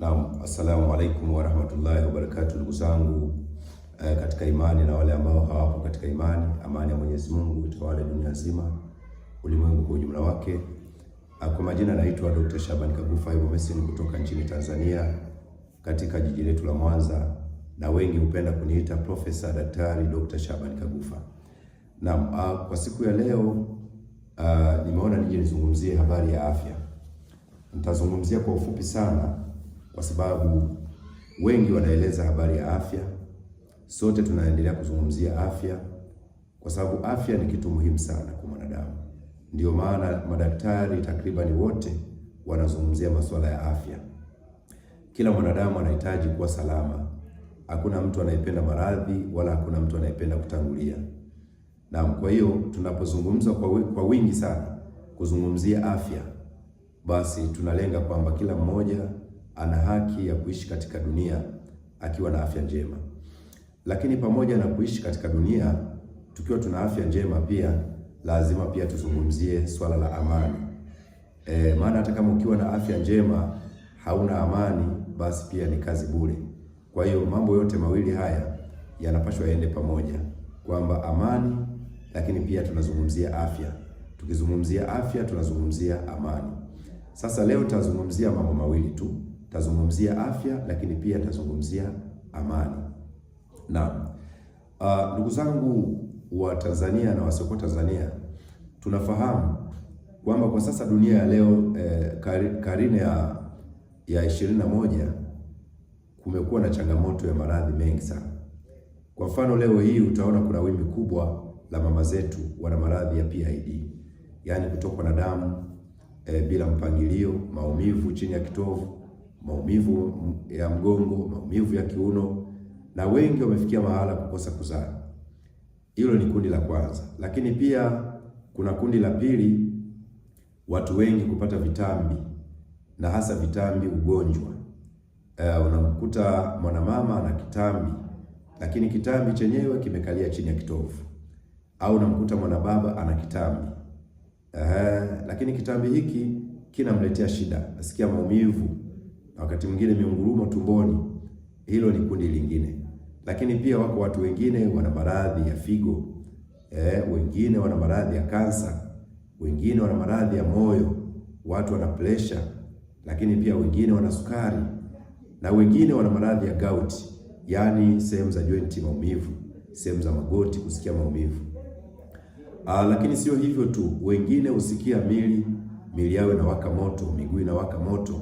Naam, assalamu alaikum warahmatullahi wabarakatuh, ndugu zangu katika imani na wale ambao hawapo katika imani, amani ya Mwenyezi Mungu itawale dunia nzima, ulimwengu kwa ujumla wake. Kwa majina naitwa Dr. Shaban Kagufa Herbal Medicine kutoka nchini Tanzania katika jiji letu la Mwanza, na wengi hupenda kuniita Profesa Daktari Dr. Shaban Kagufa. Naam, kwa siku ya leo nimeona nije nizungumzie habari ya afya. Nitazungumzia kwa ufupi sana kwa sababu wengi wanaeleza habari ya afya. Sote tunaendelea kuzungumzia afya kwa sababu afya ni kitu muhimu sana kwa mwanadamu. Ndio maana madaktari takribani wote wanazungumzia masuala ya afya. Kila mwanadamu anahitaji kuwa salama. Hakuna mtu anayependa maradhi wala hakuna mtu anayependa kutangulia. Naam, kwa hiyo tunapozungumza kwa wingi sana kuzungumzia afya, basi tunalenga kwamba kila mmoja ana haki ya kuishi katika dunia akiwa na afya njema. Lakini pamoja na kuishi katika dunia tukiwa tuna afya njema, pia lazima pia tuzungumzie swala la amani. Maana hata kama ukiwa na afya njema hauna amani, basi pia ni kazi bure. Kwa hiyo mambo yote mawili haya yanapaswa yaende pamoja, kwamba amani, lakini pia tunazungumzia afya. Tukizungumzia afya tunazungumzia amani. Sasa leo tazungumzia mambo mawili tu, tazungumzia afya, lakini pia tazungumzia amani. Naam, ndugu zangu wa Tanzania na wasiokuwa Tanzania, tunafahamu kwamba kwa sasa dunia ya leo karne ya 21 kumekuwa na changamoto ya maradhi mengi sana. Kwa mfano leo hii utaona kuna wimbi kubwa la mama zetu wana maradhi ya PID, yaani kutokwa na damu bila mpangilio, maumivu chini ya kitovu, maumivu ya mgongo, maumivu ya kiuno, na wengi wamefikia mahala kukosa kuzaa. Hilo ni kundi la kwanza, lakini pia kuna kundi la pili, watu wengi kupata vitambi na hasa vitambi ugonjwa. Unamkuta mwanamama ana kitambi, lakini kitambi chenyewe kimekalia chini ya kitovu, au unamkuta mwanababa ana kitambi lakini kitambi hiki kinamletea shida, nasikia maumivu na wakati mwingine miungurumo tumboni. Hilo ni kundi lingine, lakini pia wako watu wengine wana maradhi ya figo wengine wana maradhi ya kansa, wengine wana maradhi ya moyo, watu wana presha, lakini pia wengine wana sukari na wengine wana maradhi ya gout, yaani sehemu za jointi maumivu, sehemu za magoti kusikia maumivu. Lakini sio hivyo tu, wengine husikia mili yao inawaka moto, miguu inawaka moto,